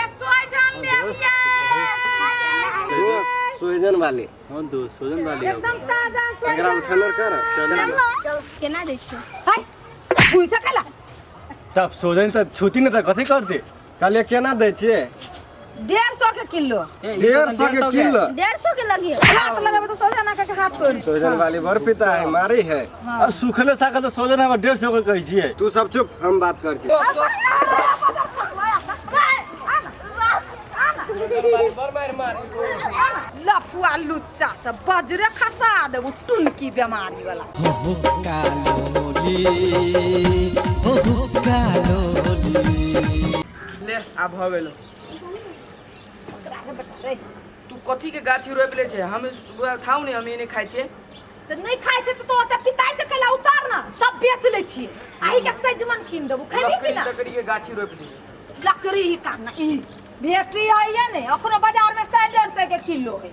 ये सोजन लेबियै। दोस्त सोजन वाली। हाँ दोस्त, सोजन वाली। एकदम ताजा सोजन। एकरा उछलर कर। चल। केना दै छियै? हाय, छुइ सकला। तब सोजन सब छूती ने तऽ कथी करते? कहलियै केना दै छियै? 150 के किलो। 150 के किलो। 150 के लगियो। हाथ लगाबे तो सोजन के हाथ तोड़। सोजन वाली बड़ पिता है, मारी है। आ सुखले साग तऽ सोजन हमरा 150 के कहै छियै। तू सब चुप, हम बात कर छी। लफुआ लुच्चा सब बजरे खसा देबू, टुनकी बेमारी वाला। ले, आब भऽ गेलो। तू कथी के गाछी रोपि ले छै? हम खाउ ने, हम ई नहि खाइ छियै। तऽ नहि खाइ छै तऽ ओतऽ पिताइ छै कैला? उतार ना, सब बेच लै छी, आही के सजमन कीन देबू, खैबी की लकड़ी ना? तकड़ी के गाछी रोपि दिही। लकड़ी ही काटना ई भेटी है या नहि? अखनो बाजार में 150 के किलो है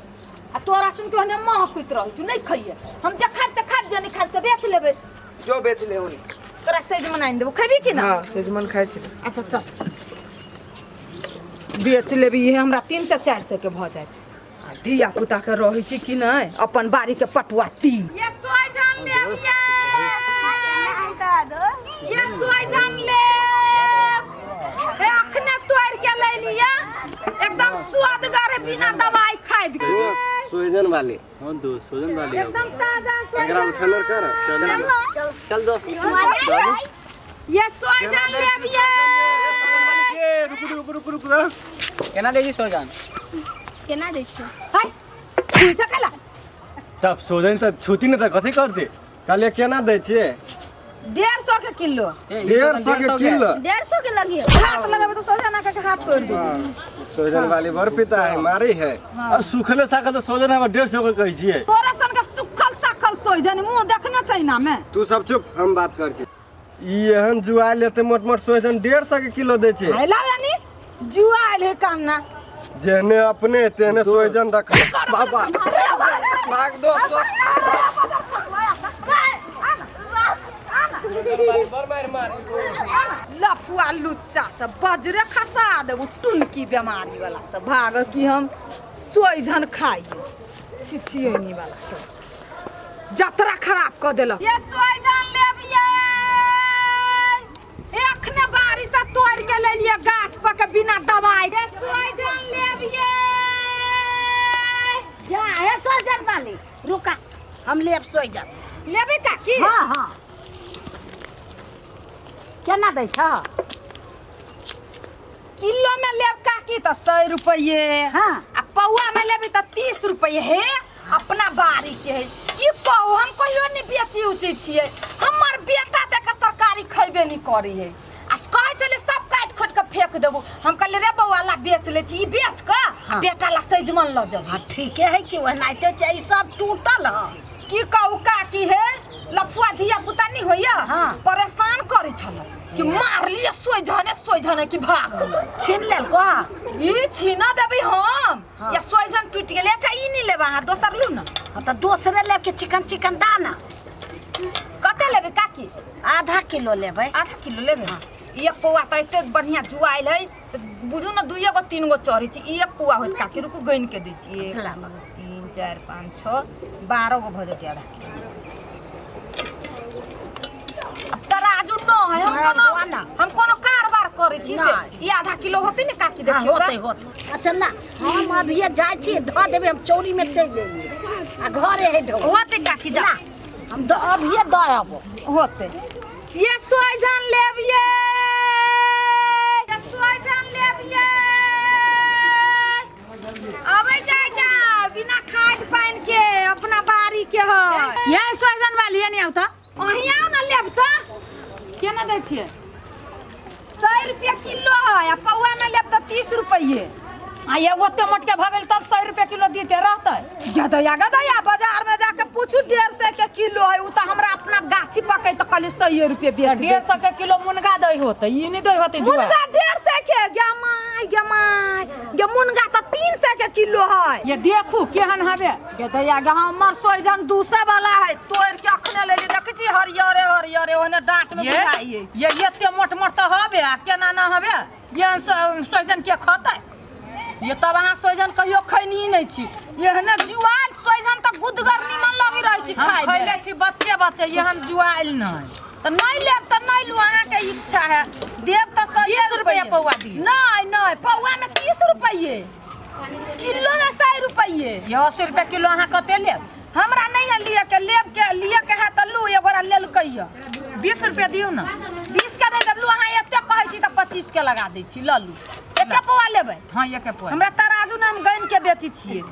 आ तोरा सुन के ओहने महकैत रहै छौ। नहि खइए, हम जे खाब से खाब, जे नहि खाब से बेच लेबै। जो बेच ले ओने। तोरा सजमन आनि देबू, खैबी की ना? हाँ, सजमन खाइ छी। अच्छा चल, बेच लेबी। इहे हमरा 300 400 के भऽ जायत आ धिया पुता के रहै छी कि नहि अपन बाड़ी के पटुआ तीन। ये सोजन लेबियै। ये सोजन लेब। हे, अखने तोड़ के ले लिया, एकदम स्वादगर, बिना दवाई खाद के। दोस्त सोजन वाली। हाँ दोस्त, सोजन वाली। एकदम ताजा एकरा सोजन। उछलर कर। चल चल दोस्त। ये सोजन लेबियै। रुकू रुकू रुकू रुकू। केना दै छी सोजन? केना दै छियै? हाय, छुइ सकला। तब सोजन सब छूती ने तऽ कथी करते? कहलियै केना दै छियै? 150 के किलो। 150 के किलो। 150 के लगियो। हाथ लगाबे तो सोजन के हाथ तोड़ दे। सोजन वाली बड़ पिता है, मारी है। आ सुखले साग तऽ सोजन हमरा 150 के कहै छियै। तोरा सन के सुखल साखल सोजन मुंह देखने छै ना में। तू सब चुप, हम बात कर छी। ई एहन जुआ लेते मोट मोट सोजन 150 के किलो दै छै। आइला यानी जुआल है कामना। जेहने अपने तेहने सोजन रख बाबा। भाग दोस्त। लफुआ लुच्चा सब बजरे खसा देबू, टुनकी बेमारी वाला सब। भाग की हम सोइजन खाइए, छिछियनी वाला सब जतरा खराब कऽ देलक। ये सोइजन लेबियै। एखने बारिश से तोड़ के ले लिए गाछ पर के, बिना दवाई के। सोइजन लेबियै। जा हे सोजन वाली, रुका, हम लेब सोजन। लेबै काकी? हाँ, केना दै छ? किलो में लेब काकी तऽ 100 रुपये। आ पौआ में लेबै तऽ 30 रुपये। हे, अपना बाड़ी के है, की कहू, हम कहियो नहि बेची उची छियै। हमर बेटा तऽ एकर तरकारी खैबे नहि करै है आ कहै छलै सब काटि खोटि कऽ फेंक देबू। हम कहलियै, रे बौआ ला, बेच लै छी, ई बेच कऽ आ बेटा ला सजमन लऽ जेबू। हाँ, ठीके है कि ओनाहिते छै, ई सब टूटल है। की कहू काकी, हे लफुआ धिया पुता नहीं होइया? परेशान करै छल कि मारलिए सोझने सोझने कि भाग। छीन लेलको? ई छीना देबै हम? या सोझन टूटि गेलै। अच्छा, ई नहीं लेबै अहाँ, दोसर लू ना। हाँ, तऽ दोसरे लेब के चिकन चिकन दाना। कते लेबै काकी? आधा किलो लेबै। आधा किलो लेबै? ई एक पौआ तऽ एते बढ़िया जुआयल है से बुझू ने दुइए गो तीन गो चढ़ै छै। ई एक पौआ होत काकी, रुकू, गनि के दै छी। 1, 2, 3, 4, 5, 6, 12 गो भऽ जेतै आधा किलो। अब तराजू न है, हम हाँ, कोनो दो ना। हम कोनो कारबार करै छी से। नहि। ई आधा किलो होतै ने काकी? हाँ। देखियौ। होतै होतै। अच्छा ना, हम अभिये जाइ छी, धऽ देबै, हम चौरी में चलि एलियै आ घरे है ढो। होतै काकी, जा। ना, हम अभिये दऽ अबो। होतै। ये सोइजन लेबियै, ये सोइजन लेबियै। अबै जाय जा, बिना खाद पानि के, अपना बाड़ी के है। ये सोजन वाली नहीं आवता। अहीं आउ ने, लेब तऽ। केना दै छियै? 100 रुपया किलो है आ पौआ में लेब तऽ 30 रुपये। आ ये ओते मोटके भऽ गेल तब 100 रुपया किलो दीते रहतै? गदया गदया, बाजार में जाके पूछू, 150 के किलो है। उ तऽ हमरा अपना गाछी पकै तऽ कहली 100 रुपये बेच। 150 के किलो मुनगा दै होतै, ई नहि दै होतै जुआ। मुनगा 150 के? गे माय, गे माय, गे, मुनगा तऽ 300 के किलो है। ये देखू केहन हवे। ये दैया गे, हमर सोइजन 200 वाला है, तोड़ के अखने लेली, देखै छी हरियरे हरियरे ओहने डांट में ये बुझाइए। ये एते मोट मोट तऽ हवे आ केना ना हवे, ये सोइजन के खतै? ये तब अहाँ सोइजन कहियो खैनी नहि छी, एहने जुआल सोइजन तऽ गुदगर निमन लगी रहै छी हम खाइ खैले में। छी बच्चे बच्चे, एहन जुआल नहि। तऽ नहि लेब तऽ नहि लू, अहाँके इच्छा है। देब तऽ 100 30 रुपैआ पौआ दियौ। नहि नहि, पौआ में 30 रुपैए, किलो में 100 रुपैए। ये 80 रुपया किलो अहाँ कते लेब? हमरा नहीं है लिए के, लेब के लिए के है तऽ लू, एगोरा लेलकै यऽ। 20 रुपया दियौ ने। 20 के नहि देब, लू अहाँ एते कहै छी तऽ 25 के लगा दै छी, लऽ लू। एके पौआ लेबै? हाँ, एके पौआ। हमरा तराजू ने, हम गनि के बेचै छियै।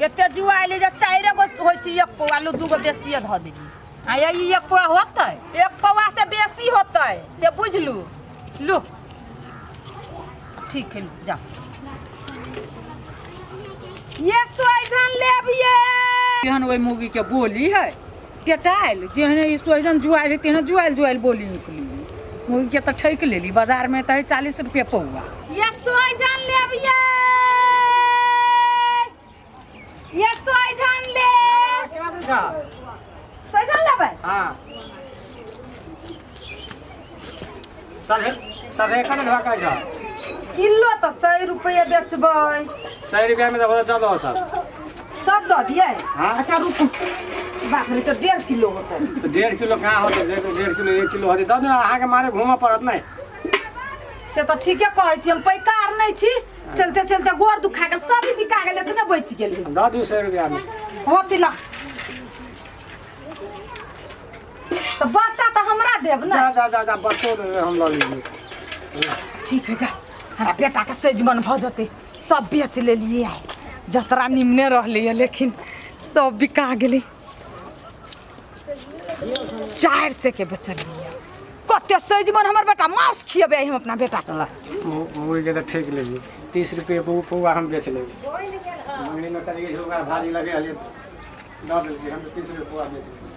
एते जुआइल जे 4 गो होइ छै एक पौआ, लू 2 गो बेसिए धऽ देली। आ ये ई एक पौआ होतै? एक पौआ से बेसी होतै से बुझलू। लू ठीक है, लू जाओ। ये सोइजन लेबिए। एहन ओहि मुगी के बोली है टेटायल, जेहने ई सोइजन जुआइल है तेहने जुआइल जुआइल बोली निकली। मुगी के तऽ ठकि लेली, बाजार में तऽ है 40 रुपये पौआ। ये सोइजन लेबिए, ये सोइजन ले। केना दै छह? सोइजन लेबै? हाँ, सभे सभे कने ढका छह? किलो तऽ 100 रुपये बेचबै। 100 रुपया में तऽ चल दहो सब। सब दऽ दियै? हाँ। अच्छा रुकू, बाप रे, तऽ 1.5 किलो होतै। तऽ 1.5 किलो कहाँ होतै? 1.5 किलो 1 किलो होतै तब ने अहाँके मारे घूमऽ पड़त नहि। से तऽ ठीके कहै छी, हम पैकार नहि छी, चलते चलते गोर दुखा गेल, सब बिका गेल, एतने बचि गेलै। दऽ दियौ 100 रुपया में। होती ला तऽ बट्टा तऽ हमरा देब ने। जा जा जा जा, बच्चो हम लऽ लीजिए। ठीक है जा, हमरा बेटाके सजमन भऽ जेतै। सब बेच लेलियै आइ, जतरा निमने रहलै लेकिन सब बिका गेलै। 400 के बेचलियै। कते सजमन हमर बेटा माउस खियेबै हम अपना बेटा के। मुर्गी के तऽ ठकि लेलियै, 30 रुपये पौआ हम बेच लेबै। मंगनी में करिए ओकरा भारी लगे हलियै दऽ देलकै, हम 30 रुपये पौआ बेच लेबै।